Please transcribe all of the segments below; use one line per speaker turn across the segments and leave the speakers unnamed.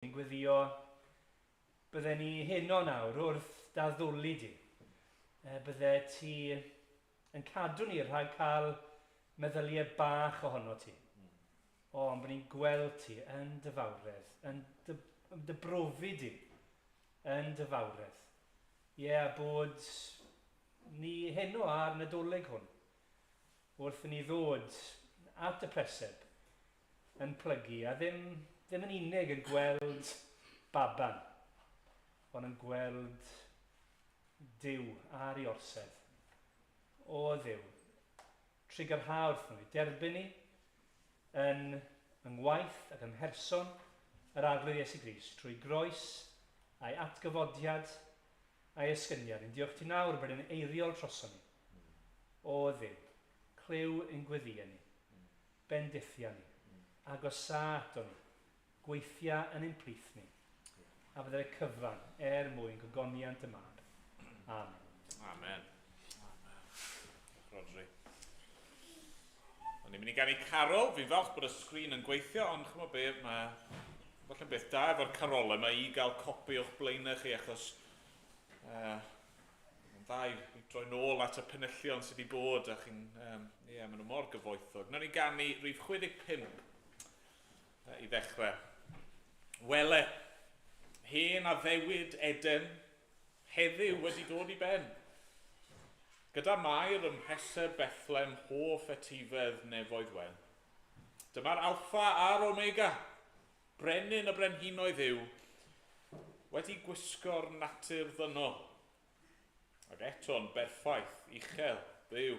Ni'n gweddio bydden ni heno nawr wrth d'addoli di. E, bydde ti yn cadw ni rhag cael meddyliau bach ohono ti. O, ond bod ni'n gweld ti yn dy fawredd, yn dy, yn dy brofi di, yn dy fawredd. Ie, a bod ni heno ar Nadolig hwn, wrth i ni ddod at y preseb, yn plygu, a ddim, ddim yn unig yn gweld baban, ond yn gweld Duw ar ei orsedd. O Dduw, trugarha wrthon ni, derbyn ni yn yng ngwaith ac ym mherson yr Arglwydd Iesu Grist, trwy groes a'i atgyfodiad a'i esgyniad. Ni'n diolch ti nawr bod yn eiriol troson ni. O Dduw, clyw ein gweddïau ni. Bendithia ni. Agosâ ato ni. Gweithia yn ein plith ni. A bydded y cyfan er mwyn gogoniant y Mab. Amen.
Amen. Amen. Diolch Rodri. O'n i'n mynd i ganu carol, fi'n falch bod y sgrin yn gweithio, ond chymod be, mae falle'n beth da efo'r carolau mae i gael copi o'ch blaenau chi, achos uh, Mae'n dda i, i droi nôl at y penillion sydd wedi bod, a chi'n, um, ie, yeah, maen nhw mor gyfoethog. Nawn ni ganu rhif 65 i ddechrau. Wele, hen addewid Eden, heddiw wedi dod i ben. Gyda Mair ym mhreseb Bethlem hoff etifedd nefoedd wen. Dyma'r Alffa a'r Omega, Brenin y brenhinoedd yw, wedi gwisgo'r natur ddynol, ac eto'n berffaith, uchel, Dduw.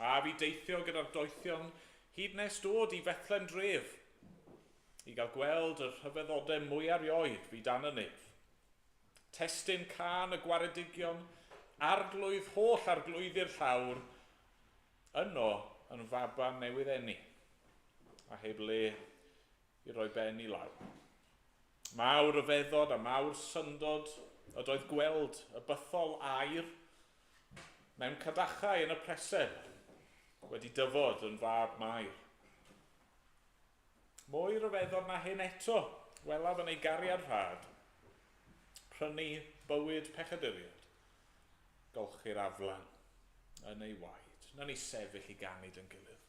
A fi deithio gyda'r doethion hyd nes dod i Fethlem dref, i gael gweld y rhyfeddodau mwyaf rioed fu dan y nef. Testun cân y gwaredigion, arglwydd holl arglwyddi'r llawr, Yno yn faban newydd eni, a heb le i roi ben i lawr. Mawr ryfeddod a mawr syndod ydoedd gweld y bythol aur mewn cadachau yn y preseb wedi dyfod yn fab Mair. Mwy ryfeddod na hyn eto, welaf yn ei gariad rhad, prynu bywyd pechaduriaid, golchi'r aflan yn ei waed. Na ni sefyll i ganu dy'n gilydd.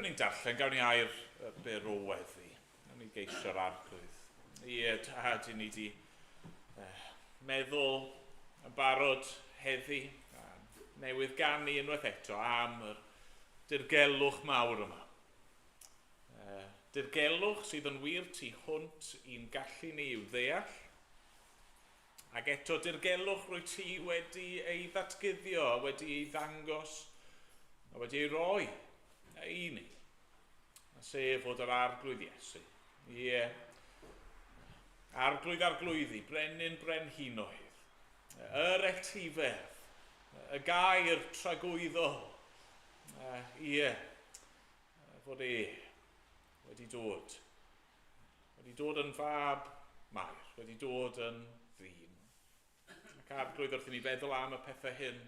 Cyn bod ni'n darllen, gawn ni air byr o weddi. Gawn ni geisio'r arglwydd. Ie, tad, i ni di meddwl yn barod heddi, a newydd ganu unwaith eto am yr dirgelwch mawr yma. Dirgelwch sydd yn wir tu hwnt i'n gallu ni i'w ddeall, ac eto dirgelwch rwy ti wedi ei ddatguddio, wedi ei ddangos, a wedi ei roi i ni, a sef fod yr Arglwydd Iesu. Ie. Arglwydd arglwyddi, brenin brenhinoedd, yr etifedd, y gair tragwyddol. Ie, fod e wedi dod. Wedi dod yn fab Mair, wedi dod yn ddyn. Ac arglwydd wrth i ni feddwl am y pethau hyn,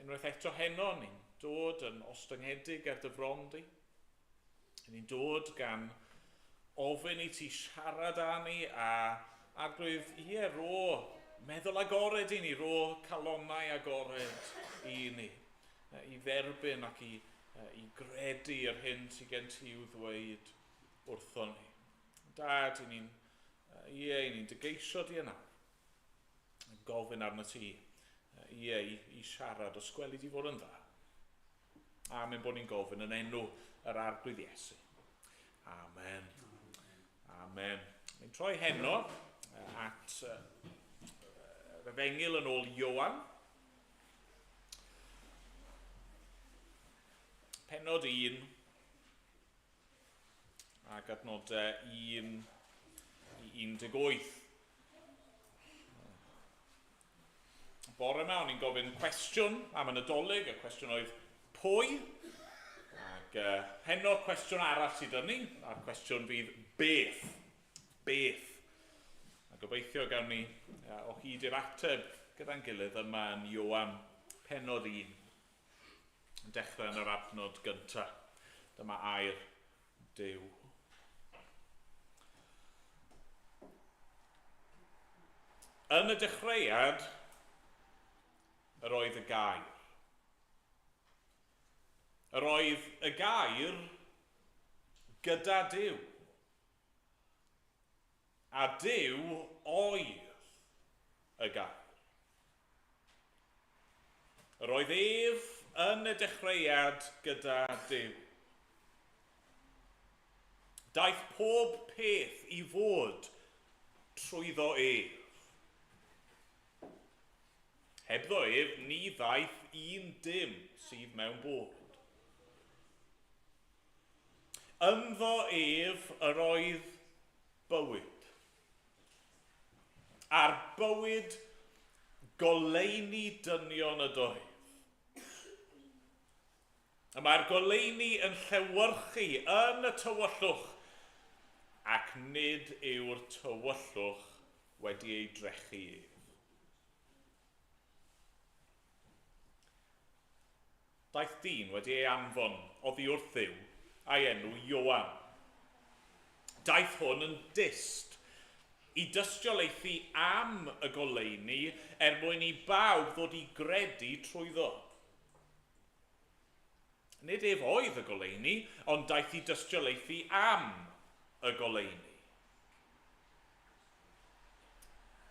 unwaith eto heno, ni'n dod yn ostyngedig ar dy fron di. Ni'n dod gan ofyn i ti siarad â ni a arglwydd, ie, ro meddwl agored i ni, ro calonnau agored i ni, i dderbyn ac i, i gredu yr hyn sydd gen ti i'w ddweud wrthon ni. Dad, i ni'n, ie, i ni'n dygeisio di yna. Gofyn arno ti, ie, i, i siarad os gweli di fod yn dda. Amen bod ni'n gofyn yn enw yr Arglwydd Iesu. Amen. Amen. Ni'n troi heno at yr Efengyl yn ôl Ioan. Pennod 1 ac adnodau 1 i 18. Bore yma, o'n i'n gofyn cwestiwn am y Nadolig, y cwestiwn oedd pwy? Ac heno cwestiwn arall sydd yn ni, a'r cwestiwn fydd beth? Beth? A gobeithio gawn ni o hyd i'r ateb gyda'n gilydd yma yn Ioan pennod 1, yn dechrau yn yr adnod gyntaf. Dyma air Duw. Yn y dechreuad, yr oedd y gair. Yr oedd y gair gyda Duw. A Duw oedd y gair. Yr oedd ef yn y dechreuad gyda Duw. Daeth pob peth i fod trwyddo ef. Hebddo ef, ni ddaeth un dim sydd mewn bod. Ynddo ef yr oedd bywyd. A'r bywyd goleuni dynion ydoedd. Y mae'r goleuni yn llewyrchu yn y tywyllwch, ac nid yw'r tywyllwch wedi ei drechu ef. Daeth dyn wedi ei anfon oddi wrth Dduw, a'i enw Ioan. Daeth hwn yn dyst i dystiolaethu am y goleuni er mwyn i bawb ddod i gredu trwyddo. Nid ef oedd y goleuni, ond daeth i dystiolaethu am y goleuni.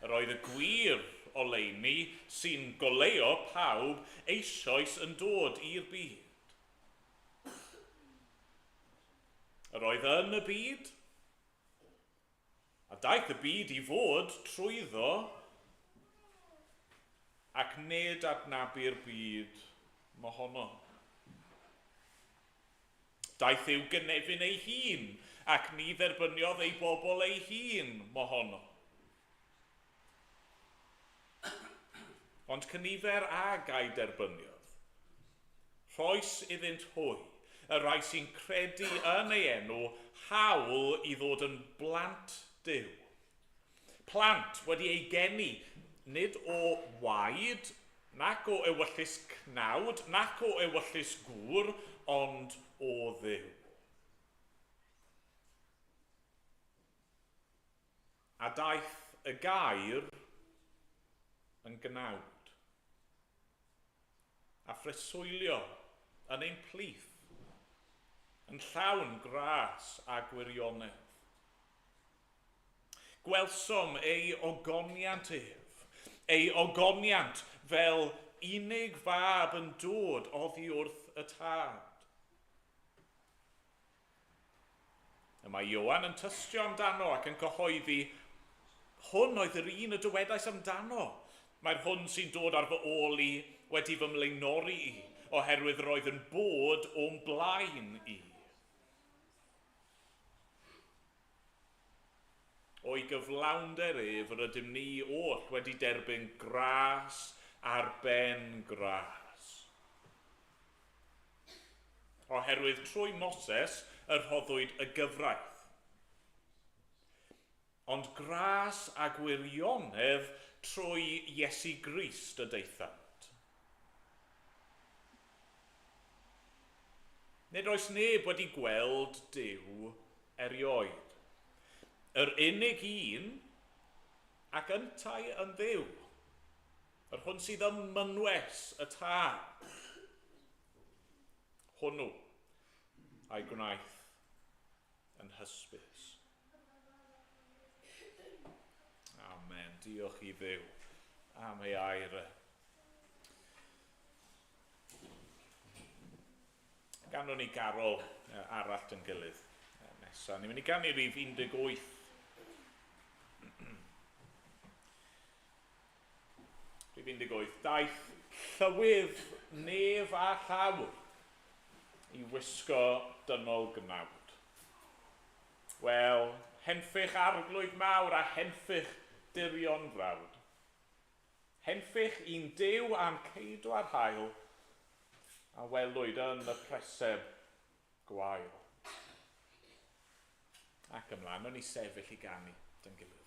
Yr oedd y gwir oleuni sy'n goleuo pawb eisoes yn dod i'r byd. Yr oedd yn y byd, a daeth y byd i fod trwyddo, ac nid adnabu'r byd mohono. Daeth i'w gynefin ei hun, ac ni dderbyniodd ei bobl ei hun mohono. Ond cynifer ag a'i derbyniodd, rhoes iddynt hwy, y rhai sy'n credu yn ei enw, hawl i ddod yn blant Duw. Plant wedi eu geni, nid o waed, nac o ewyllys cnawd, nac o ewyllys gŵr, ond o Dduw. A daeth y gair yn gnawd, a phreswylio yn ein plith. Yn llawn gras a gwirionedd. Gwelsom ei ogoniant ef, ei ogoniant fel unig fab yn dod oddi wrth y Tad. Y mae Ioan yn tystio amdano ac yn cyhoeddi, hwn oedd yr un y dywedais amdano. Mae'r hwn sy'n dod ar fy ôl i wedi fy mlaenori i, oherwydd roedd yn bod o'm blaen i. O'i gyflawnder ef rydym ni oll wedi derbyn gras ar ben gras. Oherwydd trwy Moses y rhoddwyd y gyfraith. Ond gras a gwirionedd trwy Iesu Grist y daethant. Nid oes neb wedi gweld Duw erioed. Yr unig un ac yntau yn Dduw, yr hwn sydd ym mynwes y Tad. Hwnnw a'i gwnaeth yn hysbys. Amen. Diolch i Dduw am ei air. Ganwn ni garol arall dyn gilydd nesaf. Ni'n mynd i ganu rhif 18. Rhif 18. Daeth llywydd nef a llawr i wisgo dynol gnawd. Wel, henffych arglwydd mawr a henffych dirion frawd. Henffych i'n Duw a'n ceidwad hael a welwyd yn y preseb gwael. Ac ymlaen, o'n i sefyll i ganu dyn gilydd.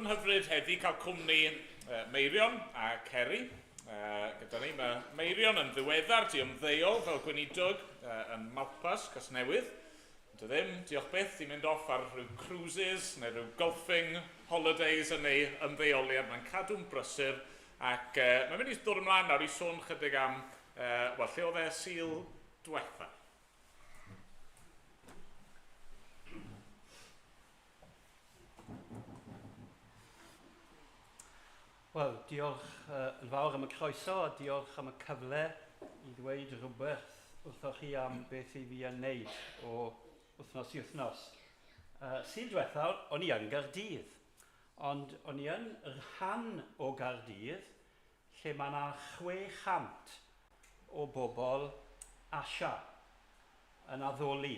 Hyfryd heddi cael cwmni Meirion a Ceri gyda ni. Mae Meirion yn ddiweddar, di ymddeol fel gweinidog yn Malpas, Casnewydd. Ond ddim, diolch byth, di mynd off ar rhyw cruises neu rhyw golfing holidays yn ei ymddeoliad. Mae'n cadw'n brysur ac mae'n mynd i ddod ymlaen nawr i sôn chydig am wel, lle oedd e Sul diwetha.
Wel, diolch yn fawr am y croeso a diolch am y cyfle i ddweud rhywbeth wrthoch chi am beth i fi yn wneud o wythnos i wythnos. Sul diwethaf, o'n i yn Gaerdydd, ond o'n i yn rhan o Gaerdydd lle mae yna 600 o bobl Asia yn addoli.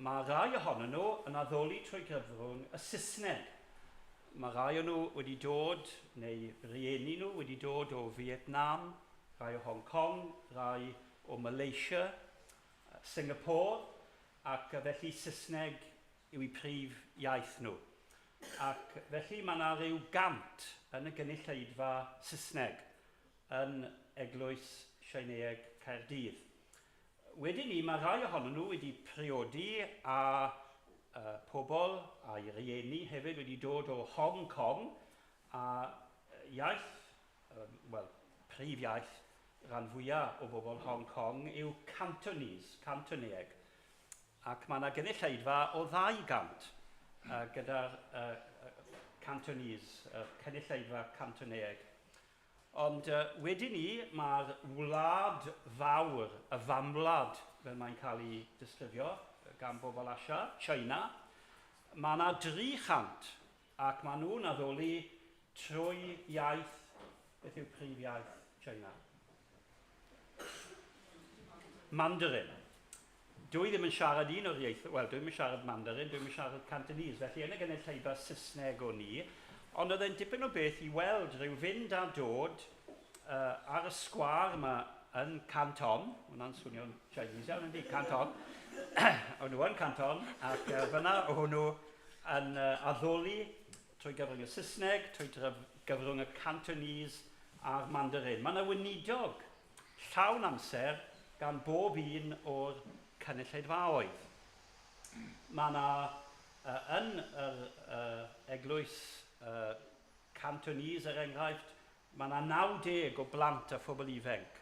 Mae rhai ohonyn nhw yn addoli trwy gyfrwng y Saesneg. Mae rhai o nhw wedi dod, neu rieni nhw wedi dod o Vietnam, rhai o Hong Kong, rhai o Malaysia, Singapore, ac felly Saesneg yw eu prif iaith nhw. Ac felly mae yna rhyw 100 yn y gynulleidfa Saesneg yn Eglwys Sieineeg Caerdydd. Wedyn 'ny, mae rhai ohonyn nhw wedi priodi â pobl, a'i rieni hefyd wedi dod o Hong Kong, a iaith, wel, prif iaith rhan fwyaf o bobl Hong Kong yw Cantonese, Cantoneeg. Ac mae yna gynulleidfa o 200 gyda'r Cantonese, cynulleidfa Cantoneeg. Ond wedyn 'ny, mae'r wlad fawr, y famwlad, fel mae'n cael ei disgrifio gan bobl Asia, China, mae yna 300 ac maen nhw'n addoli trwy iaith, beth yw prif iaith China? Mandarin. Dwi ddim yn siarad un o'r ieithoedd, wel, dwi ddim yn siarad Mandarin, dwi ddim yn siarad Cantonese, felly yn y gynulleidfa Saesneg o'n i, ond oedd e'n dipyn o beth i weld rhyw fynd a dod ar y sgwâr yma yn Canton, hwnna'n swnio'n Chinese iawn yndi, Canton, o'n nhw yn Canton, ac fyna o'n nhw yn addoli trwy gyfrwng y Saesneg, trwy gyfrwng y Cantonese a'r Mandarin. Mae yna weinidog llawn amser gan bob un o'r cynulleidfaoedd. Mae yna, yn yr eglwys Cantonese er enghraifft, mae yna 90 o blant a phobl ifanc.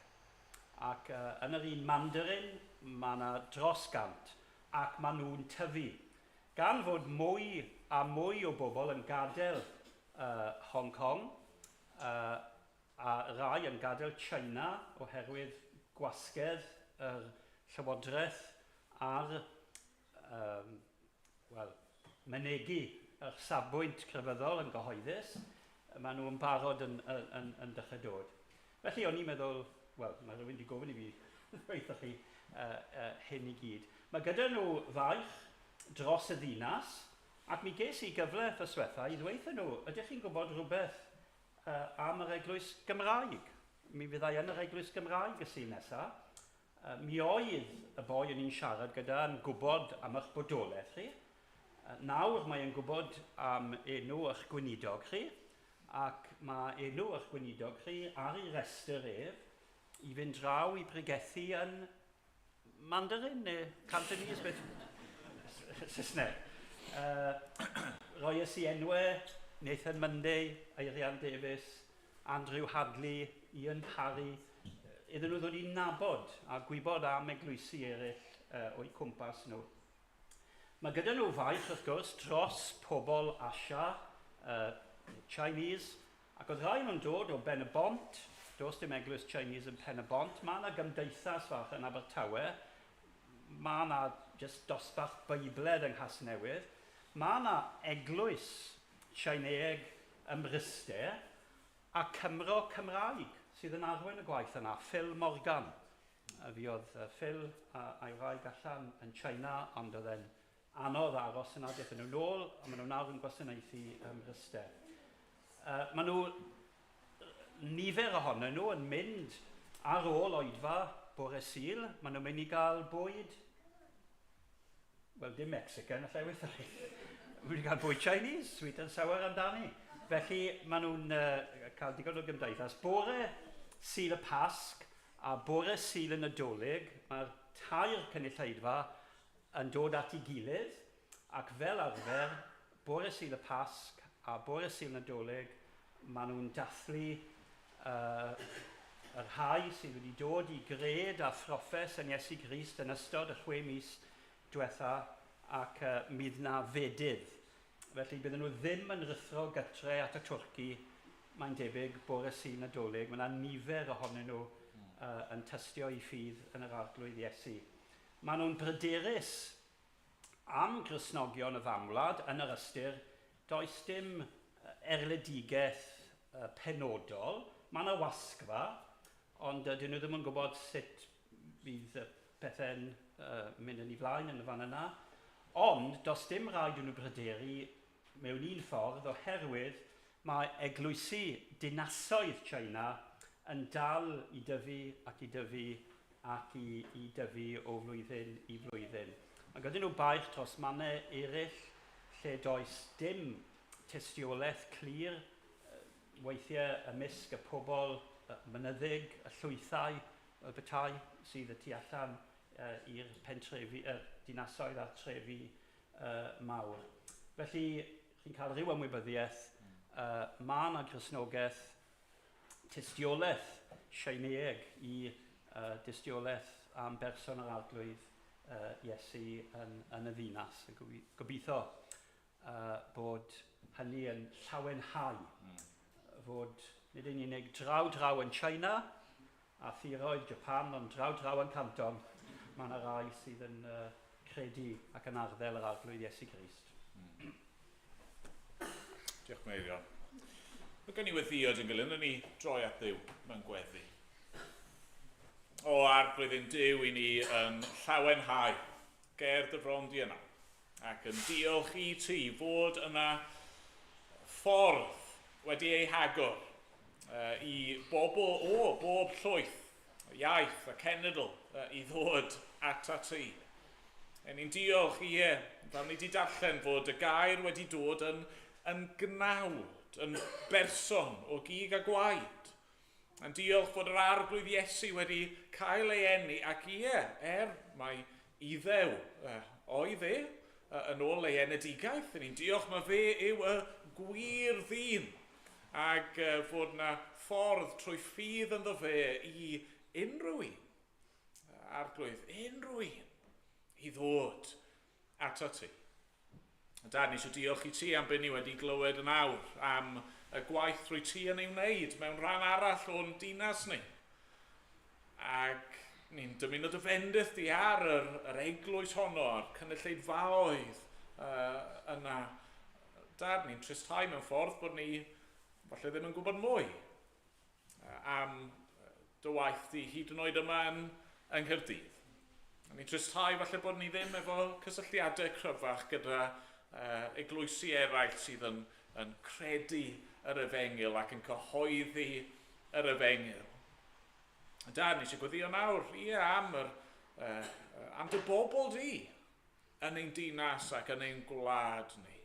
Ac yn yr un Mandarin, mae yna dros 100, ac maen nhw'n tyfu. Gan fod mwy a mwy o bobl yn gadael Hong Kong, a rhai yn gadael China oherwydd gwasgedd yr llywodraeth ar um, wel, mynegi yr safbwynt crefyddol yn gyhoeddus, maen nhw yn barod yn, yn, yn, yn dechrau dod. Felly o'n i'n meddwl, wel, mae rhywun wedi gofyn i fi ddweud chi hyn i gyd. Mae gyda nhw faich dros y ddinas, ac mi ges i gyfle ffyswetha i ddweud nhw, ydych chi'n gwybod rhywbeth am yr Eglwys Gymraeg? Mi fyddai yn yr Eglwys Gymraeg y Sul nesa. Mi oedd y boi o'n i'n siarad gyda yn gwybod am eich bodolaeth chi. Nawr mae e'n gwybod am enw eich gweinidog chi, ac mae enw eich gweinidog chi ar ei restr ef i fynd draw i pregethu yn Mandarin neu Cantonese, beth? Saesneg. Roies i enwau Nathan Munday, Eirian Davies, Andrew Hadley, Ian Parry, iddyn nhw ddod i nabod a gwybod am eglwysi eraill o'u cwmpas nhw. Mae gyda nhw faich, wrth gwrs, dros pobl Asia, Chinese, ac oedd rhai nhw'n dod o Ben y Bont, does dim eglwys Chinese yn Pen y Bont, mae yna gymdeithas fach yn Abertawe, mae yna just dosbarth Beibledd yng Nghasnewydd, mae yna eglwys Tsieineeg ym Mryste, a Cymro Cymraeg sydd yn arwain y gwaith yna, Phil Morgan. A fuodd Phil a'i wraig allan yn China, ond oedd e'n anodd aros yna, daethon nhw nôl, a maen nhw nawr yn gwasanaethu ym Mryste. Maen nhw, nifer ohonyn nhw yn mynd ar ôl oedfa bore Sul, maen nhw'n mynd i gael bwyd, wel dim Mexican, allai weithio chi. Maen nhw'n cael bwyd Chinese, sweet and sour amdani. Felly maen nhw'n cael digon o gymdeithas. Bore Sul y Pasg a bore Sul y Nadolig, mae'r tair cynulleidfa yn dod at ei gilydd, ac fel arfer, bore Sul y Pasg a bore Sul Nadolig, maen nhw'n dathlu y rhai sydd wedi dod i gred a phroffes yn Iesu Grist yn ystod y 6 mis diwetha, ac mi fydd 'na fedydd. Felly bydden nhw ddim yn rhuthro gytre at y twrci, mae'n debyg, bore Sul Nadolig. Mae yna nifer ohonyn nhw yn tystio i ffydd yn yr Arglwydd Iesu. Maen nhw'n bryderus am Gristnogion y famwlad yn yr ystyr does dim erledigaeth penodol. Mae yna wasgfa,
Ond dyn nhw ddim yn gwybod sut fydd y pethau'n mynd yn ei flaen yn y fan yna. Ond does dim rhaid i nhw bryderu mewn un ffordd oherwydd mae eglwysi dinasoedd China yn dal i dyfu ac i dyfu ac i, i dyfu o flwyddyn i flwyddyn. Mae gyda nhw baich dros mannau eraill lle does dim tystiolaeth clir, weithiau ymysg y pobl mynyddig, y llwythau, y petai sydd y tu allan i'r pentrefi, y dinasoedd a'r trefi mawr. Felly, chi'n cael rhyw ymwybyddiaeth, mae yna Gristnogaeth, tystiolaeth Sieineeg i dystiolaeth am berson yr Arglwydd Iesu yn, yn y ddinas. Gobeithio bod hynny yn llawenhau. Fod nid yn unig draw draw yn China a thiroedd Japan, ond draw draw yn Canton, mae yna rai sydd yn credu ac yn arddel yr Arglwydd Iesu Grist.
Diolch Meirion. Mae gen i weddio dyn gilydd, ni droi at Dduw mewn gweddi. O Arglwydd ein Duw i ni yn llawenhau ger dy fron di yna ac yn diolch i ti fod yna ffordd wedi ei hagor i bobl o bob llwyth, iaith a cenedl i ddod ata ti. E ni'n diolch, ie, fel ni wedi darllen fod y gair wedi dod yn, yn gnawd, yn berson o gig a gwaed. Yn diolch fod yr Arglwydd Iesu wedi cael ei eni ac ie, er mae Iddew oedd e yn ôl ei enedigaeth. Ni'n diolch mae fe yw y gwir ddyn ac fod na ffordd trwy ffydd ynddo fe i unrhyw un, Arglwydd, unrhyw un, i ddod ato ti. Dad, ni eisiau diolch i ti am beth ni wedi glywed yn awr, am y gwaith rwy ti yn ei wneud mewn rhan arall o'n dinas ni. Ac ni'n dymuno dy fendith di ar yr, yr eglwys honno, a'r cynulleidfaoedd yna. Dad, ni'n tristhau mewn ffordd bod ni falle ddim yn gwybod mwy am dy waith di hyd yn oed yma yn, yng Nghaerdydd. A ni'n tristhau falle bod ni ddim efo cysylltiadau cryfach gyda eglwysi eraill sydd yn, yn credu yr efengyl ac yn cyhoeddi yr efengyl. Dad, ni eisiau gweddio nawr, ie, am, yr, am dy bobl di yn ein dinas ac yn ein gwlad ni.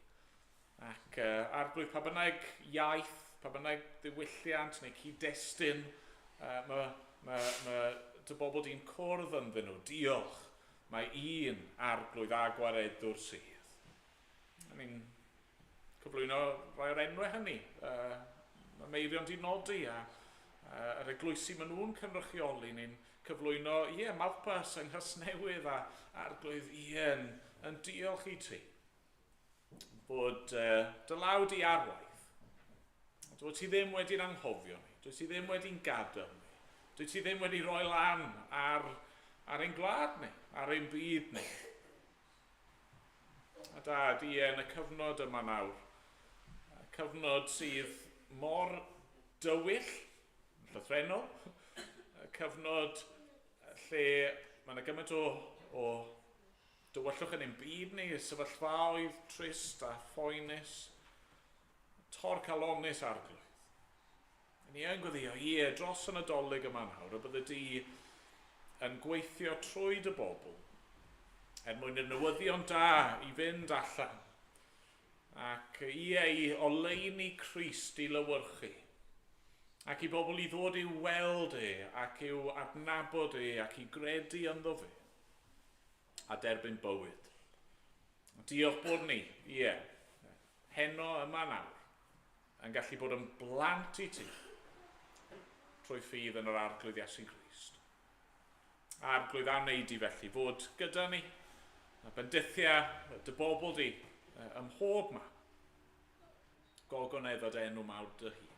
Ac Arglwydd, pa bynnag iaith, pa bynnag ddiwylliant neu cyd-destun, mae, mae, mae dy bobl di'n cwrdd ynddyn nhw. Diolch. Mae un Arglwydd a Gwaredwr sydd. A ni'n cyflwyno rhai o'r enwau hynny. Mae Meirion di nodi a yr eglwysi maen nhw'n cynrychioli. Ni'n cyflwyno, ie, Malpas yng Nghasnewydd a Arglwydd, ie, yn, yn diolch i ti bod dy law di ar waith. Dwi ti ddim wedi'n anghofio ni. Dwi ti ddim wedi'n gadael ni. Dwi ti ddim wedi rhoi lan ar, ar ein gwlad ni, ar ein byd ni. A Dad, ie, yn y cyfnod yma nawr, y cyfnod sydd mor dywyll, yn llythrennol, y cyfnod lle mae yna gymaint o, o dywyllwch yn ein byd ni, y sefyllfaoedd trist a phoenus, tor calonus Arglwydd. Ni yn gweddio, ie, dros y Nadolig yma nawr, y bydde di yn gweithio trwy dy bobl, er mwyn i'r newyddion da i fynd allan, ac ie, i oleuni Crist i lywyrchu, ac i bobl i ddod i'w weld e, ac i'w adnabod e, ac i gredu ynddo fe, a derbyn bywyd. Diolch bod ni, ie, heno yma nawr, yn gallu bod yn blant i ti trwy ffydd yn yr Arglwydd Iesu Grist. Arglwydd a wneud i felly fod gyda ni, a bendithia dy bobl di ym mhob man. Gogonedda dy enw mawr dy hun.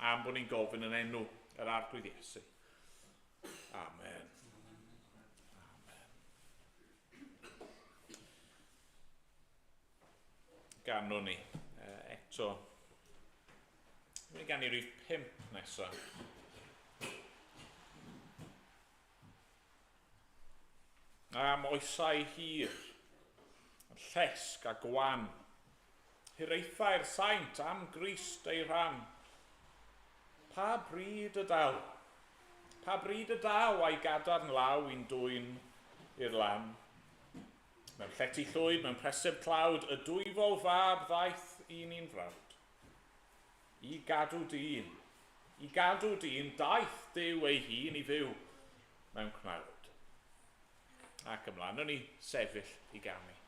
Am bod ni'n gofyn yn enw yr Arglwydd Iesu. Amen. Amen. Ganwn ni eto. Mi'n ganu rhif 5 nesaf. Am oesau hir, yn llesg a gwan, hiraethau'r saint am Grist ei rhan. Pa bryd y daw? Pa bryd y daw a'i gadarn law i'n dwyn i'r lan? Mewn llety llwyd, mewn preseb tlawd, y dwyfol fab ddaeth i ni'n frawd. I gadw dyn, i gadw dyn, daeth Duw ei hun i fyw mewn cnawd. Ac ymlaen, o'n i sefyll i ganu.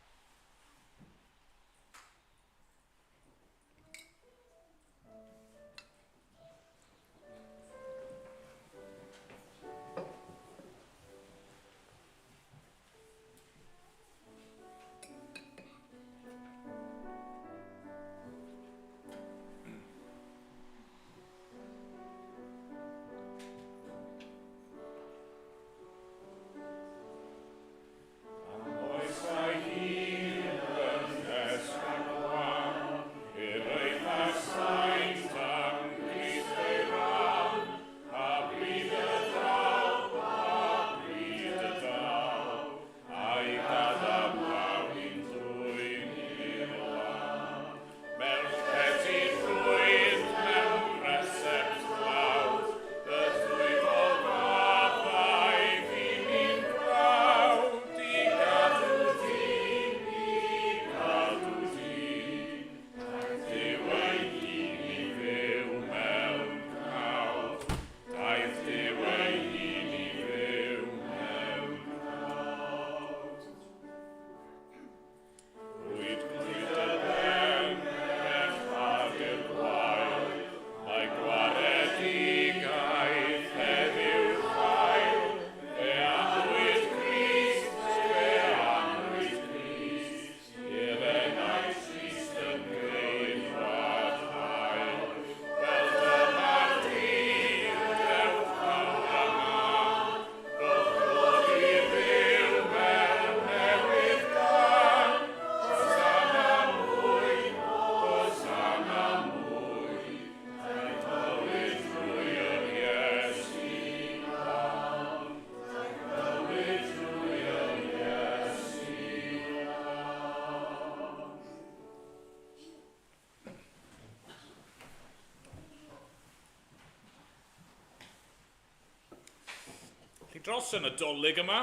Felly dros y Nadolig yma,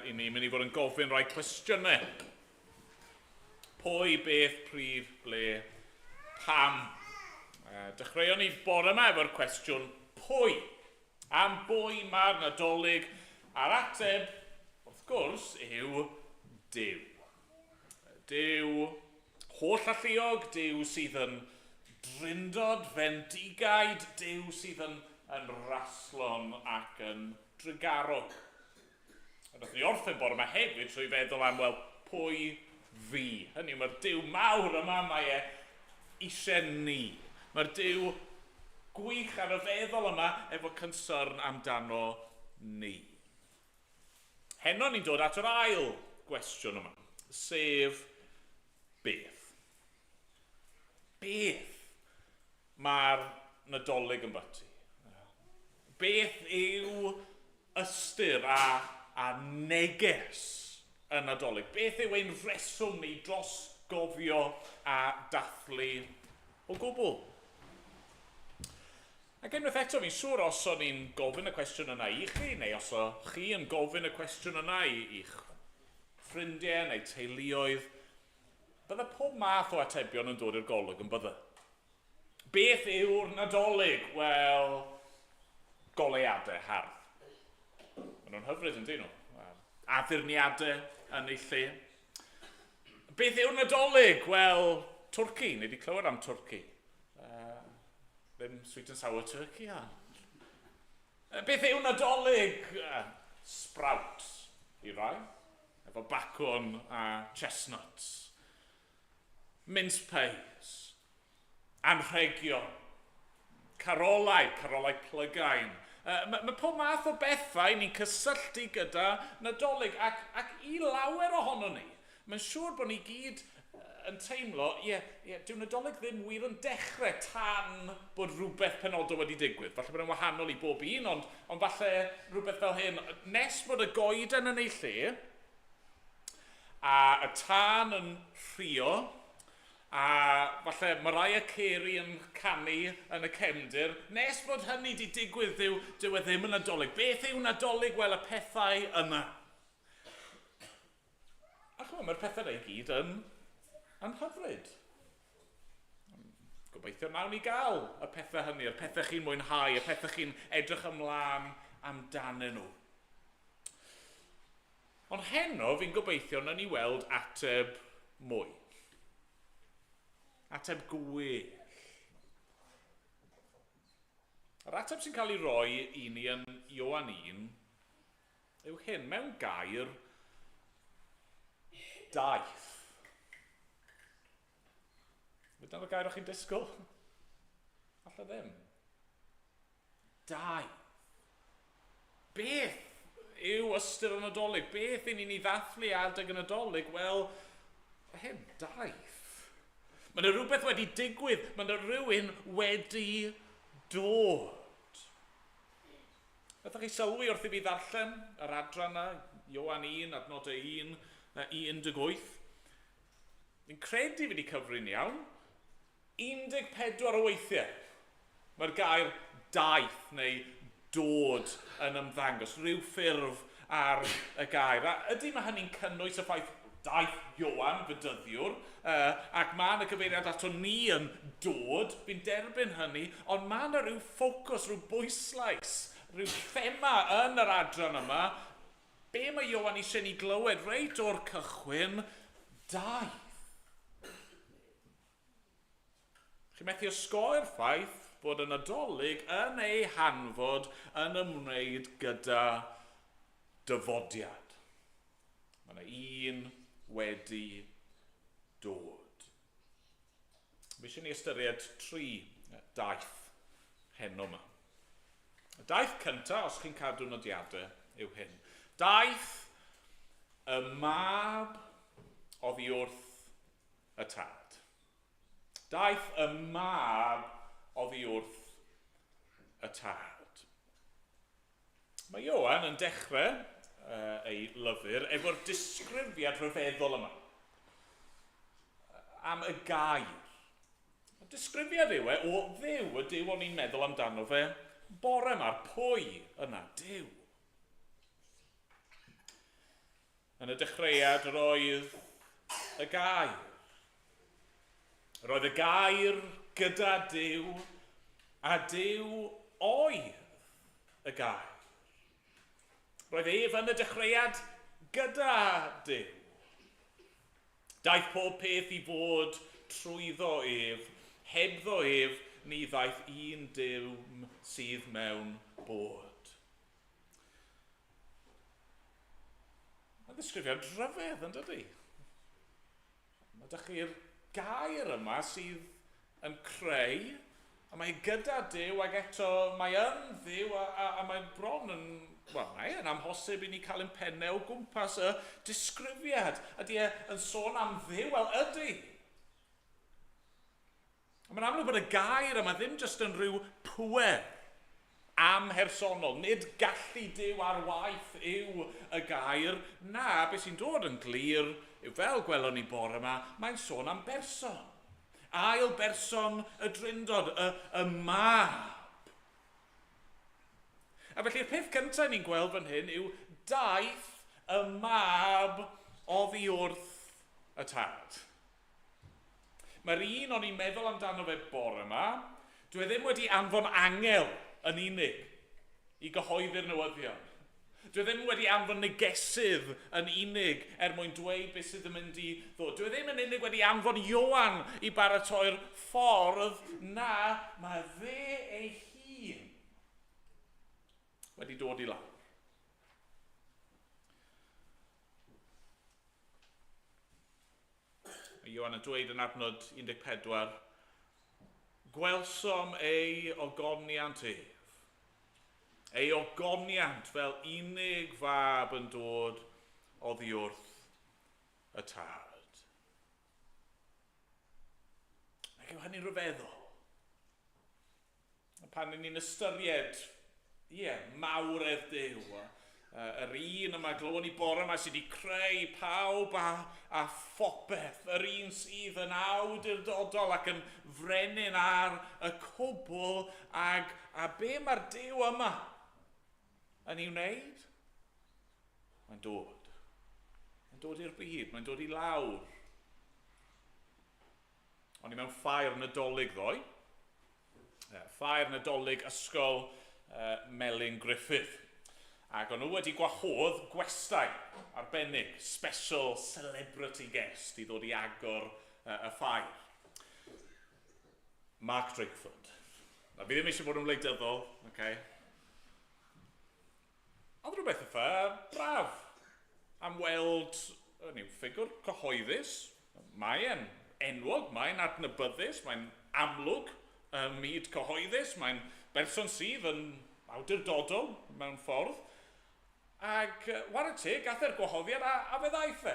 i ni'n mynd i fod yn gofyn rhai cwestiynau. Pwy, beth, pryd, ble, pam? Dechreuon ni bore yma efo'r cwestiwn pwy? Am bwy mae'r Nadolig? A'r ateb, wrth gwrs, yw Duw. Duw holl alluog, Duw sydd yn drindod fendigaid, Duw sydd yn, yn raslon ac yn drugarog. A nath ni orffen bore yma hefyd trwy feddwl am, wel, pwy fi? Hynny yw, mae'r Duw mawr yma, mae e eisiau ni. Mae'r Duw gwych a rhyfeddol yma efo concern amdano ni. Heno ni'n dod at yr ail gwestiwn yma, sef beth? Beth mae'r Nadolig yn byty? Beth yw ystyr a, a neges y Nadolig? Beth yw ein rheswm ni dros gofio a dathlu o gwbl? Ac unwaith eto, fi'n siŵr os o'n i'n gofyn y cwestiwn yna i chi, neu os o chi yn gofyn y cwestiwn yna i i'ch ffrindiau neu teuluoedd, bydde pob math o atebion yn dod i'r golwg yn bydde. Beth yw'r Nadolig? Wel, goleuadau hardd. Maen nhw'n hyfryd yn dyn nhw. Addurniadau yn eu lle. Beth yw'r Nadolig? Wel, twrci. Ni wedi clywed am twrci. Ddim sweet and sour turkey, a. Beth yw Nadolig? Sprout, i rai. Efo bacwn a chestnuts. Mince pies. Anrhegion. Carolau, carolau plygain. Mae ma pob math o bethau ni'n cysylltu gyda Nadolig ac, ac i lawer ohono ni, Mae'n siŵr bod ni gyd yn teimlo, ie, ie, dyw Nadolig ddim wir yn dechrau tan bod rhywbeth penodol wedi digwydd. Falle bod e'n wahanol i bob un, ond, ond falle rhywbeth fel hyn, nes bod y goeden yn ei lle, a y tân yn rhuo, a falle Mariah Carey yn canu yn y cefndir, nes bod hynny 'di digwydd, dyw e ddim yn Nadolig. Beth yw Nadolig? Wel, y pethau yna. A chymod, mae'r pethau yna i gyd yn hyfryd. Gobeithio nawn ni gael y pethau hynny, y pethau chi'n mwynhau, y pethau chi'n edrych ymlaen amdanyn nhw. Ond heno, fi'n gobeithio nawn ni weld ateb mwy. Ateb gwell. Yr ateb sy'n cael ei roi i ni yn Ioan 1 yw hyn, mewn gair, daeth. Dyna'r gair o'ch chi'n disgwyl? Falle ddim. Daeth. Beth yw ystyr y Nadolig? Beth y'n ni'n ei ddathlu adeg y Nadolig? Wel, hyn, daeth. Mae yna rhywbeth wedi digwydd. Mae yna rhywun wedi dod. Wnaethoch chi sylwi wrth i fi ddarllen yr adran yna, Ioan 1, adnodau 1 i 18? Fi'n credu fi wedi cyfri'n iawn. 14 o weithiau mae'r gair daeth neu dod yn ymddangos, rhyw ffurf ar y gair. A ydy mae hynny'n cynnwys y ffaith daeth Ioan, fedyddiwr, ac mae yna gyfeiriad ato ni yn dod, fi'n derbyn hynny, ond mae yna rhyw ffocws, rhyw bwyslais, rhyw thema yn yr adran yma. Be mae Ioan eisiau ni glywed reit o'r cychwyn? Daeth. Chi'n methu osgoi'r ffaith bod y Nadolig yn ei hanfod yn ymwneud gyda dyfodiad. Mae yna un wedi dod. Fi eisiau ni ystyried tri daith heno yma. Y daith cyntaf, os chi'n cadw nodiadau, yw hyn. Daeth y mab oddi wrth y tad. Daeth y mab oddi wrth y tad. Mae Ioan yn dechrau ei lyfr efo'r disgrifiad rhyfeddol yma am y gair. Y disgrifiad yw e o Dduw, y Duw o'n i'n meddwl amdano fe bore yma, pwy yna, Duw. Yn y dechreuad roedd y gair. Roedd y gair gyda Duw, a Duw oedd y gair. Roedd ef yn y dechreuad gyda Duw. Daeth pob peth i fod trwyddo ef, hebddo ef ni ddaeth un dim sydd mewn bod. Mae'n ddisgrifiad rhyfedd, yn dydy? Mae ydych chi'r gair yma sydd yn creu, a mae gyda Duw, ac eto mae yn Dduw, a mae bron yn, wel, mae yn amhosib i ni cael ein pennau o gwmpas y disgrifiad. Ydy e yn sôn am Dduw? Wel, ydy. A mae'n amlwg bod y gair yma ddim jyst yn rhyw pŵer amhersonol. Nid gallu Duw ar waith yw y gair. Na, beth sy'n dod yn glir yw, fel gwelon ni bore yma, mae'n sôn am berson. Ail berson y Drindod, y mab. A felly'r peth cyntaf ni'n gweld fan hyn yw daeth y mab oddi wrth y tad. Mae'r un o'n i'n meddwl amdano fe bore yma, dwi e ddim wedi anfon angel yn unig i gyhoeddi'r newyddion. Dwi e ddim wedi anfon negesydd yn unig er mwyn dweud beth sydd yn mynd i ddod. Dwi e ddim yn unig wedi anfon Ioan i baratoi'r ffordd, na, mae fe ei hun wedi dod i lawr. Mae Ioan yn dweud yn adnod 14, gwelsom ei ogoniant ef, ei ogoniant fel unig fab yn dod oddi wrth y tad. Ac yw hynny'n rhyfeddol? Pan ni'n ystyried, ie, mawredd Duw, Yr un yma glywon ni bore yma sydd wedi creu pawb a phopeth. Yr un sydd yn awdurdodol ac yn frenin ar y cwbl. Ag, a be mae'r Duw yma yn ei wneud? Mae'n dod. Mae'n dod i'r byd, mae'n dod i lawr. O'n i mewn ffair Nadolig ddoe. Ffair Nadolig ysgol Melin Griffith. Ac o'n nhw wedi gwahodd gwestai arbennig, special celebrity guest i ddod i agor y ffair. Mark Drakeford. Na, fi ddim eisiau bod yn wleidyddol, okay? Oedd rhywbeth eitha braf am weld hynny yw, ffigwr cyhoeddus. Mae e'n enwog, mae'n adnabyddus, mae'n amlwg ym myd cyhoeddus, mae'n berson sydd yn awdurdodol mewn ffordd. Ac ware teg, gath e'r gwahoddiad a fe ddaeth e.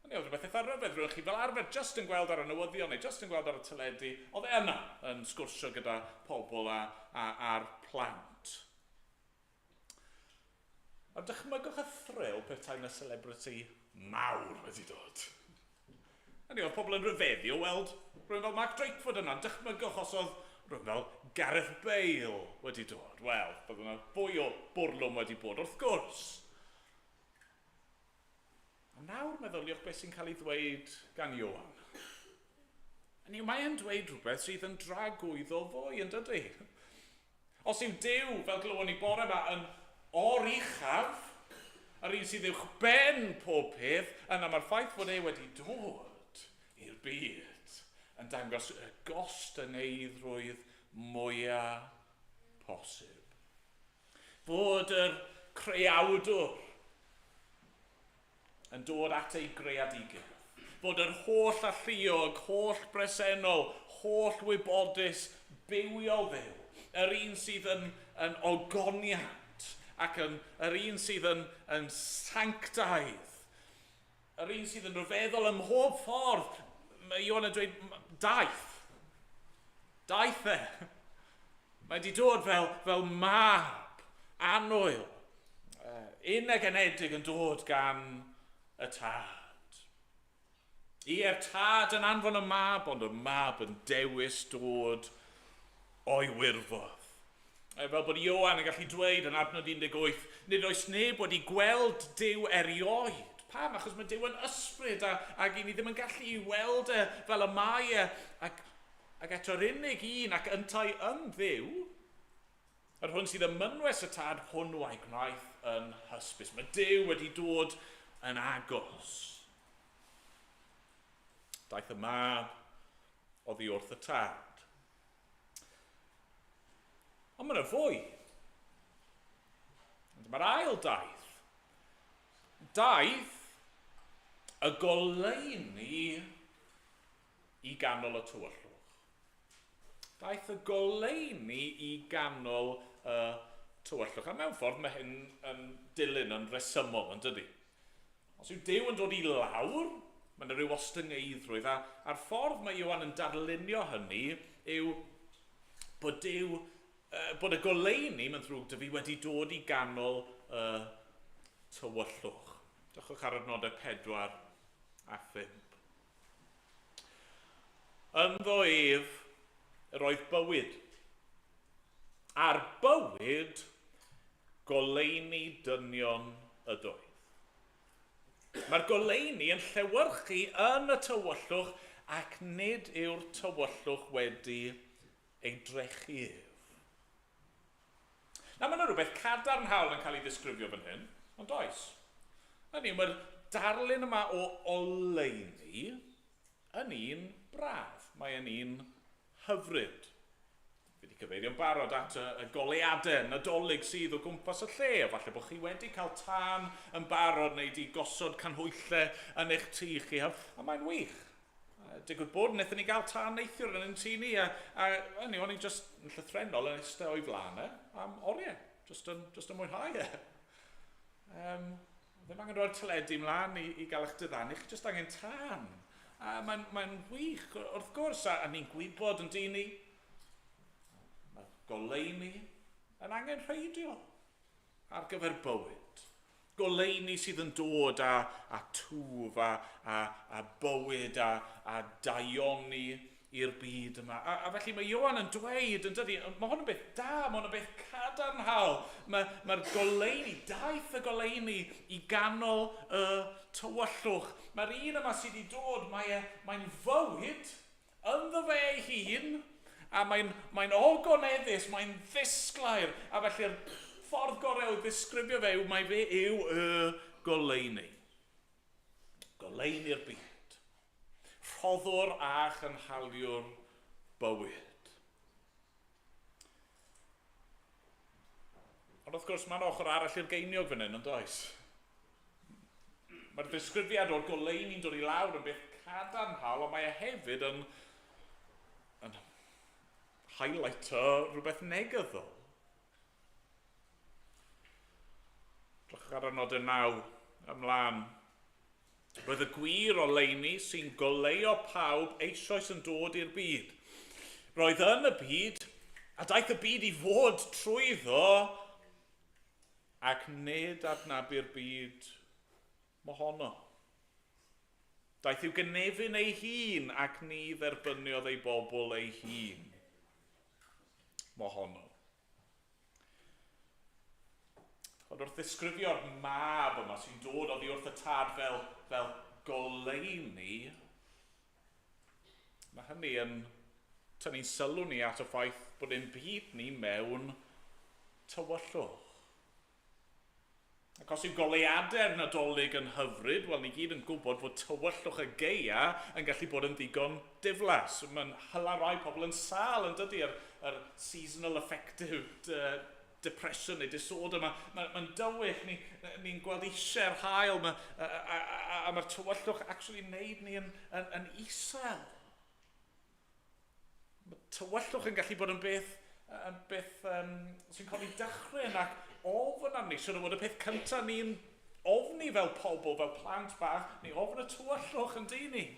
Hynny oedd rhywbeth eitha rhyfedd, rwy'n chi fel arfer jyst yn gweld ar y newyddion neu jyst yn gweld ar y teledu, oedd e yna yn sgwrsio gyda pobl a'r plant. A dychmygwch y thrill petai 'na celebrity mawr wedi dod. Hynny oedd pobl yn rhyfeddu o weld rhywun fel Mark Drakeford yna. Dychmygwch os oedd rhywun fel Gareth Bale wedi dod. Wel, bydd yna fwy o bwrlwm wedi bod, wrth gwrs. A nawr meddyliwch beth sy'n cael ei ddweud gan Ioan. Hynny yw, mae e'n dweud rhywbeth sydd yn dragwyddo fwy, yn dydy? Os yw Duw, fel glywon ni bore yma, yn oruchaf, yr un sydd uwch ben pob peth, yna mae'r ffaith fod e wedi dod i'r byd yn dangos y gostyngeiddrwydd mwyaf posib. Fod yr creawdwr yn dod at ei greadigaeth. Fod yr holl alluog, holl bresennol, holl wybodus, bywiol Dduw, yr un sydd yn ogoniant ac yn, yr un sydd yn sanctaidd, yr un sydd yn rhyfeddol ym mhob ffordd. Mae Ioan yn dweud, daeth. Daeth e. Mae wedi dod fel mab annwyl, unig-anedig yn dod gan y tad. Ie'r tad yn anfon y mab, ond y mab yn dewis dod o'i wirfodd. Fel bod Ioan yn gallu dweud yn adnod 18, nid oes neb wedi gweld Duw erioed. Pam? Achos mae Duw yn ysbryd ac i ni ddim yn gallu i weld e fel y mae e. Ac eto'r unig un ac yntau yn Dduw, yr hwn sydd ym mynwes y tad, hwnnw a'i gwnaeth yn hysbys. Mae Duw wedi dod yn agos. Daeth y mab oddi wrth y tad. Ond mae yna fwy. Ond mae'r ail daith. Daeth y goleuni i ganol y tywyllwch. Daeth y goleuni i ganol y tywyllwch. A mewn ffordd mae hyn yn dilyn yn resymol, yn dydy? Os yw Duw yn dod i lawr, mae yna rhyw ostyngeiddrwydd. A'r ffordd mae Ioan yn darlunio hynny yw bod Duw, bod y goleuni, mae'n ddrwg 'da fi, wedi dod i ganol y tywyllwch. Drychwch ar adnodau 4 a 5. Ynddo ef yr oedd bywyd, a'r bywyd goleuni dynion ydoedd. Mae'r goleuni yn llewyrchu yn y tywyllwch ac nid yw'r tywyllwch wedi ei drechu ef. Nawr, mae yna rhywbeth cadarnhaol yn cael ei ddisgrifio fan hyn, ond oes. Hynny yw, mae'r darlun yma o oleuni yn un braf. Mae yn un hyfryd. Fi wedi cyfeirio'n barod at y goleuadau Nadolig sydd o gwmpas y lle. A falle bod chi wedi cael tân yn barod neu wedi gosod canhwyllau yn eich tŷ chi. A mae'n wych. Digwydd bod, wnaethon ni gael tân neithiwr yn ein tŷ ni, a hynny, o'n i'n just yn llythrennol yn eistedd o'i flaen e am oriau, just yn mwynhau e. Ddim angen rhoi'r teledu mlaen i gael eich diddanu, chi just angen tân. A mae'n wych, wrth gwrs, a ni'n gwybod yn dyn ni, mae goleuni yn angenrheidiol ar gyfer bywyd. Goleuni sydd yn dod â, â twf a, a, a bywyd a, a daioni i'r byd yma. A, a felly mae Ioan yn dweud, yn dydy, mae hwn yn beth da, mae hwn yn beth cadarnhaol. Mae'r mae goleuni, daeth y goleuni i ganol y tywyllwch. Mae'r un yma sydd wedi dod, mae e, mae'n fywyd ynddo fe ei hun, a mae'n mae ogoneddus, mae'n ddisglair, a felly'r ffordd gorau o ddisgrifio fe yw mae fe yw y goleuni. Goleuni'r byd. Rhoddwr a chynhaliwr bywyd. Ond wrth gwrs, mae'n ochr arall i'r geiniog fan hyn, ond oes? Mae'r ddisgrifiad o'r goleuni'n dod i lawr yn beth cadarnhaol, ond mae e hefyd yn, yn highlighto rhywbeth negyddol. Drychwch ar y nodyn 9 ymlaen. Roedd y gwir oleuni sy'n goleuo pawb eisoes yn dod i'r byd. Roedd yn y byd, a daeth y byd i fod trwyddo, ac nid adnabu'r byd mohono. Daeth i'w gynefin ei hun, ac ni dderbyniodd ei bobl ei hun mohono. Ond wrth ddisgrifio'r mab yma sy'n dod oddi wrth y tad fel, fel goleuni, mae hynny yn tynnu sylw ni at y ffaith bod ein byd ni mewn tywyllwch. Ac os yw goleuadau'r Nadolig yn hyfryd, wel ni gyd yn gwybod fod tywyllwch y gaea yn gallu bod yn ddigon diflas. Mae'n hala rai pobl yn sâl yn dydy, yr, yr seasonal affective depression neu disorder. Mae'n ma, ma dywyll, ni'n ni, ni gweld eisiau'r hael, ma, a, a, a, a mae'r tywyllwch actually wneud ni yn, yn, yn isel. Mae tywyllwch yn gallu bod yn beth, yn beth um, sy'n codi dychryn ac ofn arni. Siwr o fod y peth cyntaf ni'n ofni fel pobl, fel plant bach, ni ofn y tywyllwch yn dyn ni.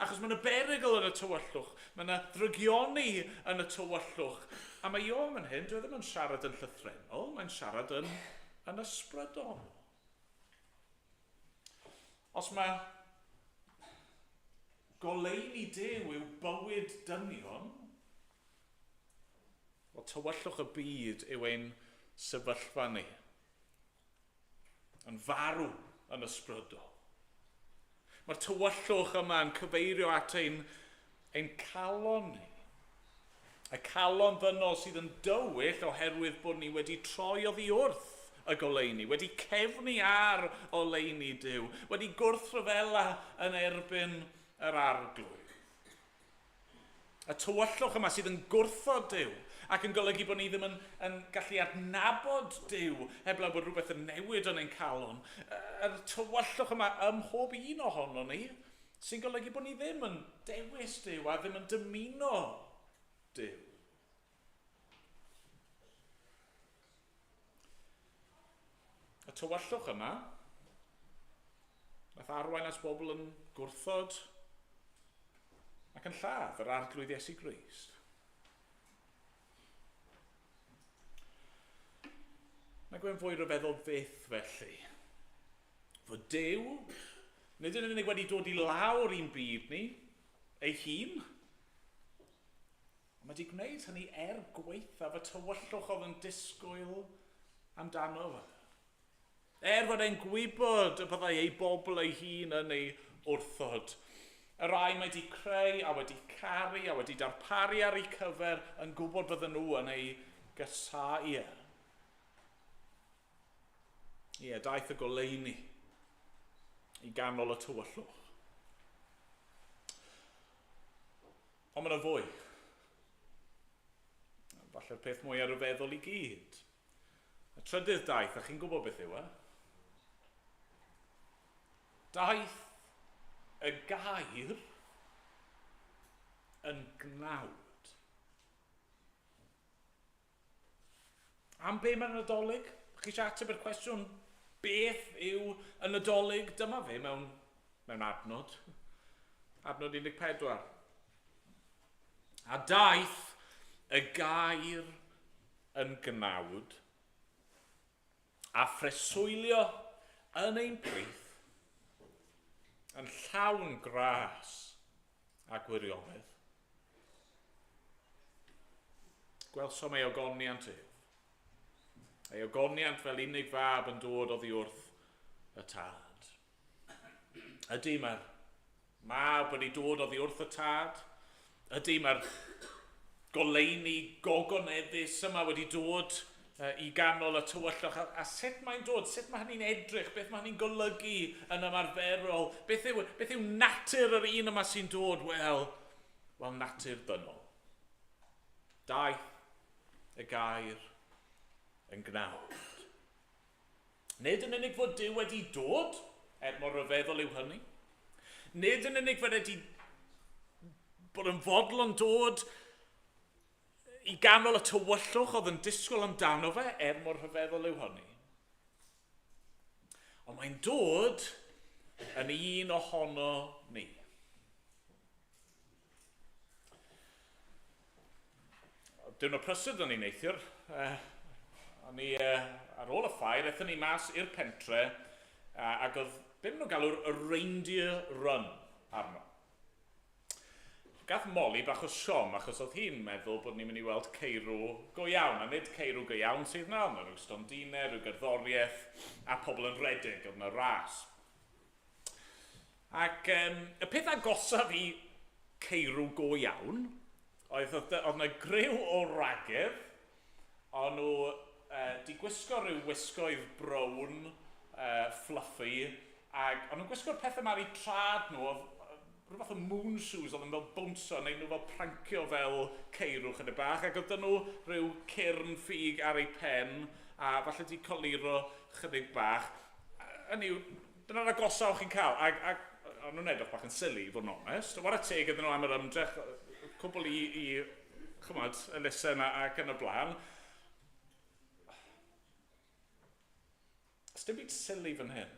Achos mae yna berygl yn y tywyllwch, mae yna ddrygioni yn y tywyllwch. A mae Ioan fan hyn, dwi e ddim yn siarad yn llythrennol, mae'n siarad yn, yn ysbrydol. Os mae goleuni Duw yw bywyd dynion, wel tywyllwch y byd yw ein sefyllfa ni. Yn farw yn ysbrydol. Mae'r tywyllwch yma yn cyfeirio at ein, ein calon ni. Y calon ddynol sydd yn dywyll oherwydd bod ni wedi troi oddi wrth y goleuni, wedi cefnu ar oleuni Duw, wedi gwrthryfela yn erbyn yr arglwydd. Y tywyllwch yma sydd yn gwrthod Duw ac yn golygu bod ni ddim yn, yn gallu adnabod Duw heblaw bod rhywbeth yn newid yn ein calon. Yr tywyllwch yma ym mhob un ohono ni sy'n golygu bod ni ddim yn dewis Duw a ddim yn dymuno Duw. Y tywyllwch yma, nath arwain at bobl yn gwrthod ac yn lladd yr arglwydd Iesu Grist. Mae gwe'n fwy rhyfeddol fyth felly. Fod Duw, nid yn unig wedi dod i lawr i'n byd ni, ei hun, ond mae wedi gwneud hynny er gwaethaf y tywyllwch oedd yn disgwyl amdano fe. Er fod e'n gwybod y byddai ei bobl ei hun yn ei wrthod. Y rai mae wedi creu a wedi caru a wedi darparu ar eu cyfer yn gwybod bydden nhw yn ei gasáu e. Ie, daeth y goleuni i ganol y tywyllwch. Ond mae yna fwy. Falle'r peth mwyaf rhyfeddol i gyd. Y trydydd daith, a chi'n gwybod beth yw e? Daeth y gair yn gnawd. Am be mae'r Nadolig? Chi eisiau ateb i'r cwestiwn, beth yw y Nadolig? Dyma fe mewn, mewn adnod. Adnod 14. A daeth y gair yn gnawd a phreswylio yn ein plith, yn llawn gras a gwirionedd. Gwelsom ei ogoniant ef. Ei ogoniant fel unig fab yn dod oddi wrth y tad. Ydy mae'r mab wedi dod oddi wrth y tad? Ydy mae'r goleuni gogoneddus yma wedi dod i ganol y tywyllwch? A sut mae'n dod? Sut mae hynny'n edrych? Beth mae hynny'n golygu yn ymarferol? Beth yw, beth yw natur yr un yma sy'n dod? Wel, wel natur ddynol. Daeth y gair yn gnawd. Nid yn unig fod Duw wedi dod, er mor ryfeddol yw hynny. Nid yn unig fod wedi bod yn fodlon dod i ganol y tywyllwch oedd yn disgwyl amdano fe, er mor rhyfeddol yw hynny. Ond mae'n dod yn un ohono ni. Diwrnod prysur dyn ni neithiwr. O'n ni, ar ôl y ffair, aethon ni mas i'r pentre, ac oedd, be maen nhw'n galw'r reindeer run arno. Gath Molly bach o siom, achos oedd hi'n meddwl bod ni'n mynd i weld ceirw go iawn, a nid ceirw go iawn sydd 'na, oedd 'na rhyw stondinau, rhyw gerddoriaeth, a pobl yn rhedeg, oedd 'na ras. Ac um, y peth agosaf i ceirw go iawn, oedd oedd 'na griw o wragedd, o'n nhw 'di gwisgo rhyw wisgoedd brown, fluffy, ac o'n nhw'n gwisgo'r pethau 'ma ar eu trad nhw, oedd rhyw fath o moon shoes oedd yn fel bownsio, neu nhw fel prancio fel ceirw chydig bach, ac oedd 'da nhw rhyw cyrn ffug ar eu pen, a falle 'di coluro chydig bach. Hynny yw, dyna'r agosa o'ch chi'n cael, ac, ac o'n nhw'n edrych bach yn silly, i fod yn onest. Whare teg iddyn nhw am yr ymdrech, cwbl i, i chymod, elusen ac yn y blaen. Sdim byd silly fan hyn.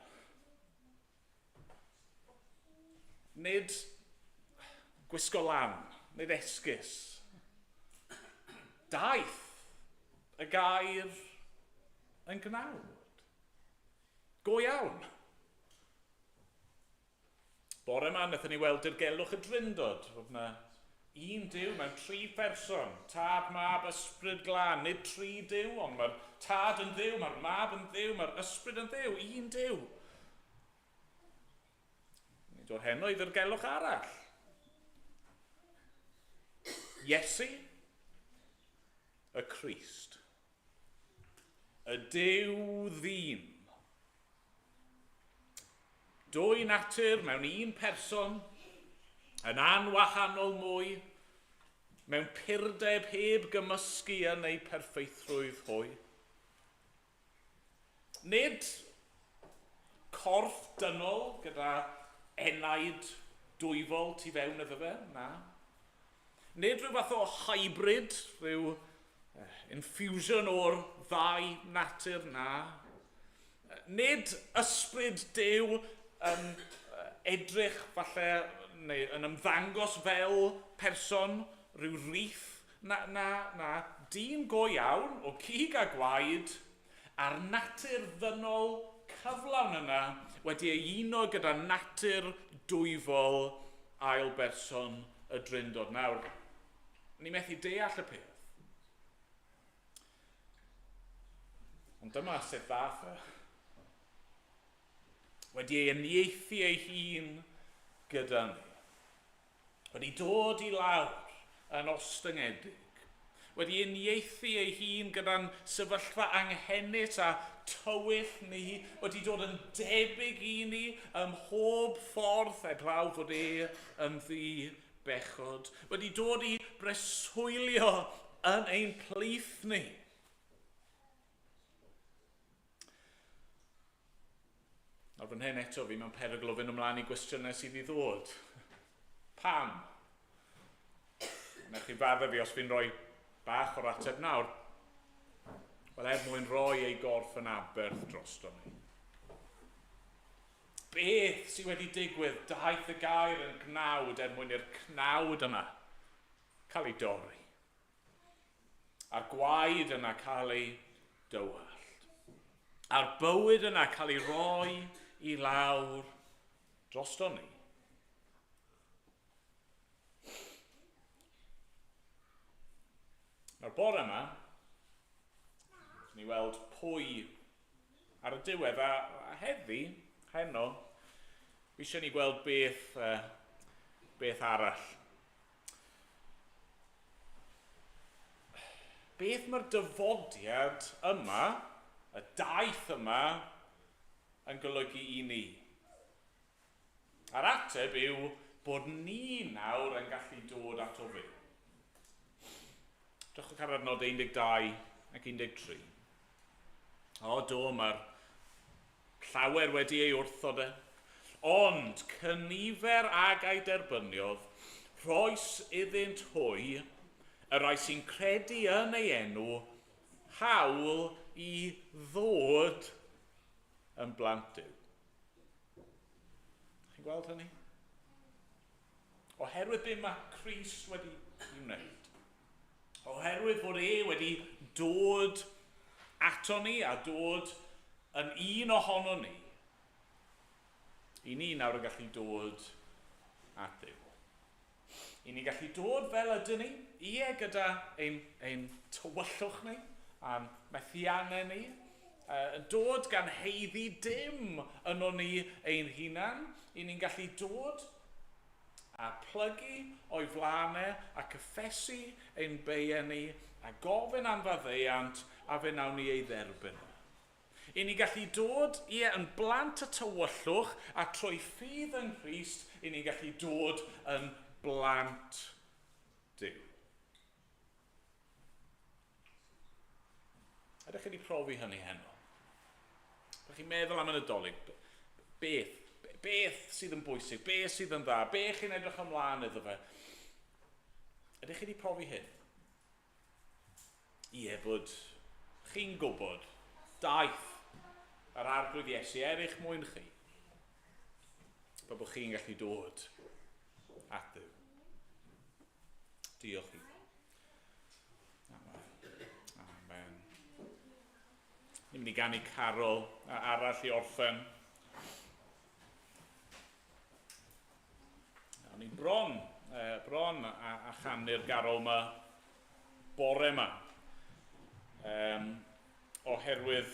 Nid gwisgo lan, nid esgus. Daeth y gair yn gnawd. Go iawn. Bore yma, wnaethon ni weld dirgelwch y Drindod. Fod yna un Duw mewn tri pherson. Tad, Mab, Ysbryd Glân. Nid tri Duw, ond mae'r Tad yn Dduw, mae'r Mab yn Dduw, mae'r Ysbryd yn Dduw. Un Duw. Ni'n dod heno i ddirgelwch arall. Iesu, y Crist. Y Duw ddyn. Dwy natur mewn un person, yn anwahanol mwy, mewn purdeb heb gymysgu yn eu perffeithrwydd hwy. Nid corff dynol gyda enaid dwyfol tu fewn iddo fe, na. Nid rhyw fath o hybrid, rhyw infusion o'r ddau natur, na. Nid ysbryd Duw yn edrych falle, neu yn ymddangos fel person, rhyw rith, na, na, na, dyn go iawn, o cig a gwaed, a'r natur ddynol cyflawn yna wedi ei uno gyda natur dwyfol ail berson y Drindod. Nawr, ni methu deall y peth. Ond dyma sut ddath e. Wedi ei unieithu ei hun gyda ni. Wedi dod i lawr yn ostyngedig. Wedi unieithu ei hun gyda'n sefyllfa anghenus a tywyll ni. Wedi dod yn debyg i ni ym mhob ffordd heblaw fod e yn ddi bechod. Wedi dod i breswylio yn ein plith ni. Nawr fan hyn eto, fi mewn perygl o fynd ymlaen i gwestiynau sydd i ddod. Pam? Newch chi fadde fi os fi'n rhoi bach o'r ateb nawr. Wel, er mwyn rhoi ei gorff yn aberth drosto ni. Beth sydd wedi digwydd? Daeth y gair yn gnawd er mwyn i'r cnawd yna cael ei dorri. A'r gwaed yna cael ei dywallt. A'r bywyd yna cael ei roi i lawr drosto ni. Nawr bore yma, ni weld pwy ar y diwedd, a, a heddi, heno, fi eisiau ni gweld beth, uh, beth arall. Beth mae'r dyfodiad yma, y daith yma, yn golygu i ni? A'r ateb yw bod ni nawr yn gallu dod ato fe. Drychwch ar adnod 12 ac 13. O, do, mae'r llawer wedi ei wrthod e. Ond cynifer ag a'i derbyniodd, rhoes iddynt hwy, y rhai sy'n credu yn ei enw, hawl i ddod yn blant Duw. Chi'n gweld hynny? Oherwydd be mae Crist wedi ei wneud. Oherwydd fod e wedi dod ato ni a dod yn un ohono ni, i ni nawr yn gallu dod at Dduw. I ni gallu dod fel ydyn ni, ie, gyda ein, ein tywyllwch ni, a'n methiannau ni, yn dod gan heiddi dim yno ni ein hunan, i ni'n gallu dod a plygu o'i flaen e a cyffesu ein beiau ni a gofyn am faddeuant a fe nawn ni ei dderbyn. I ni gallu dod, ie, yn blant y tywyllwch a trwy ffydd yng Nghrist, i ni'n gallu dod yn blant Duw. Ydych chi wedi profi hynny heno? Ydych chi'n meddwl am y Nadolig? Beth? Beth sydd yn bwysig? Beth sydd yn dda? Beth chi'n edrych ymlaen iddo fe? Ydych chi wedi profi hyn? Ie, bod chi'n gwybod daeth yr Arglwydd Iesu er eich mwyn chi, bod bod chi'n gallu dod at Dduw. Diolch iddo. Amen. Amen. Ni'n mynd i ganu carol arall i orffen. O'n i'n bron, eh, bron a, a chanu'r garol yma bore yma. Um, oherwydd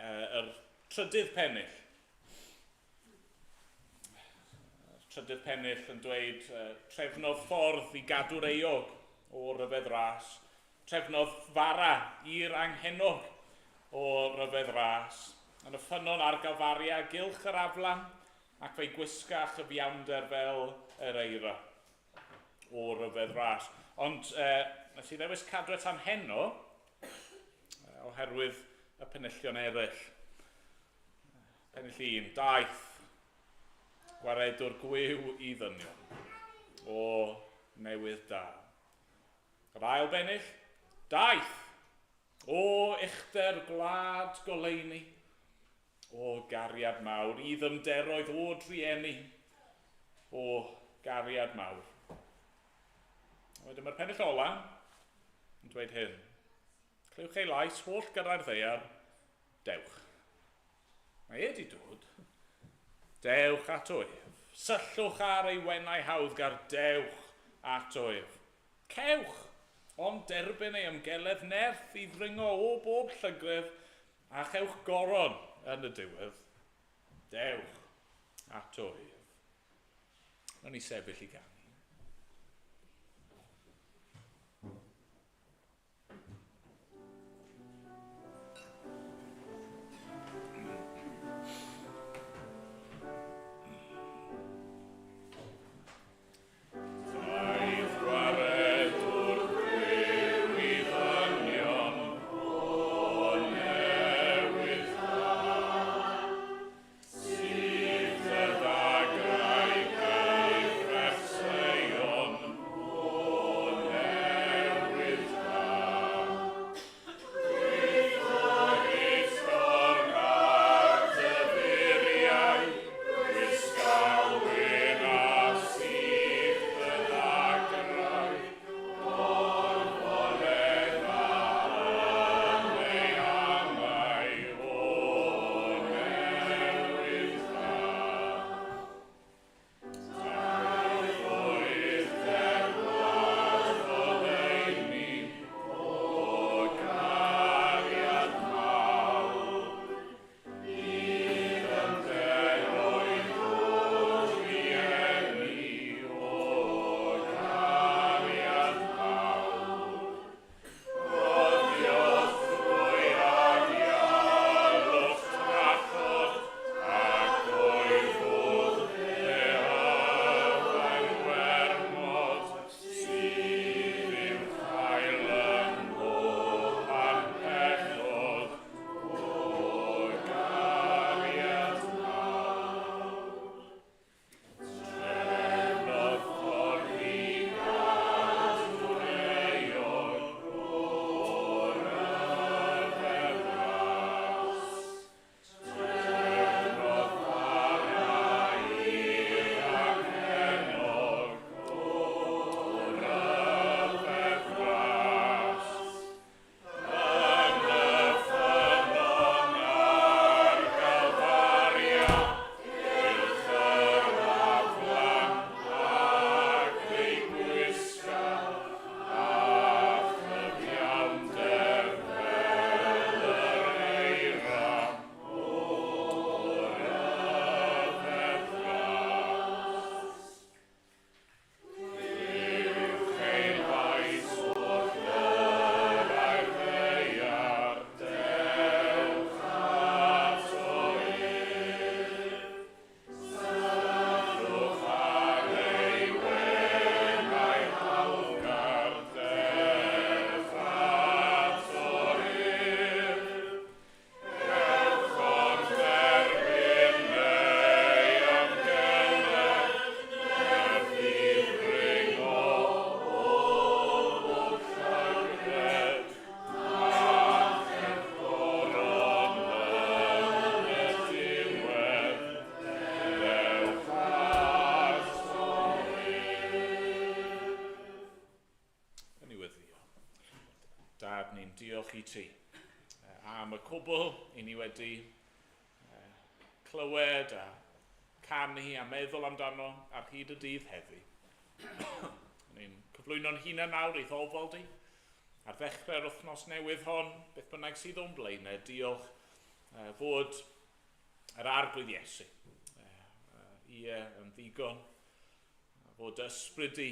eh, yr trydydd pennill. Y trydydd pennill yn dweud eh, trefnodd ffordd i gadw'r euog o ryfedd ras. Trefnodd fara i'r anghennog o ryfedd ras. Yn y ffynnon ar Galfaria, gylch yr aflan, ac fe'i gwisga chyfiawnder fel yr eira o ryfedd ras. Ond eh, nes i ddewis cadw e tan heno, oherwydd y penillion eraill. Pennill 1, daeth gwaredwr gwiw i ddynion o newydd da. Yr ail bennill, daeth o uchder gwlad goleuni, o gariad mawr, i ddymderoedd o drueni, o gariad mawr. A wedyn mae'r pennill ola yn dweud hyn. Clywch ei lais, holl gyrra'r ddaear, dewch. Mae e wedi dod. Dewch ato ef. Syllwch ar ei wenau hawddgar, dewch ato ef. Cewch, ond derbyn ei ymgeledd nerth i ddringo o bob llygredd a chewch goron yn y diwedd. Dewch ato ef. Nawn ni sefyll i ganu. Daeth gwaredwr gwiw i ddynion o newydd dda, sydd dy ddagrau gyfres. Diolch i ti am y cwbl i ni wedi clywed a canu a meddwl amdano ar hyd y dydd heddi. Ni'n cyflwyno'n hunain nawr i'th ofal di. Ar ddechrau'r wythnos newydd hon, beth bynnag sydd o'n blaenau, diolch fod yr Arglwydd Iesu, ie, yn ddigon, fod ysbryd di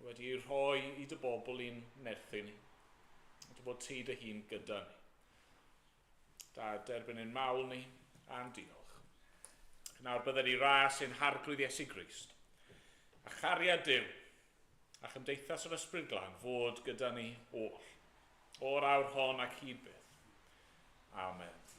wedi ei rhoi i dy bobl i'n nerthu ni, a dy fod ti dy hun gyda ni. Da derbyn ein mawl ni a'n diolch. Nawr bydded i ras ein Harglwydd Iesu Grist, a chariad Duw, a chymdeithas yr Ysbryd Glân fod gyda ni oll, o'r awr hon ac hyd byth. Amen.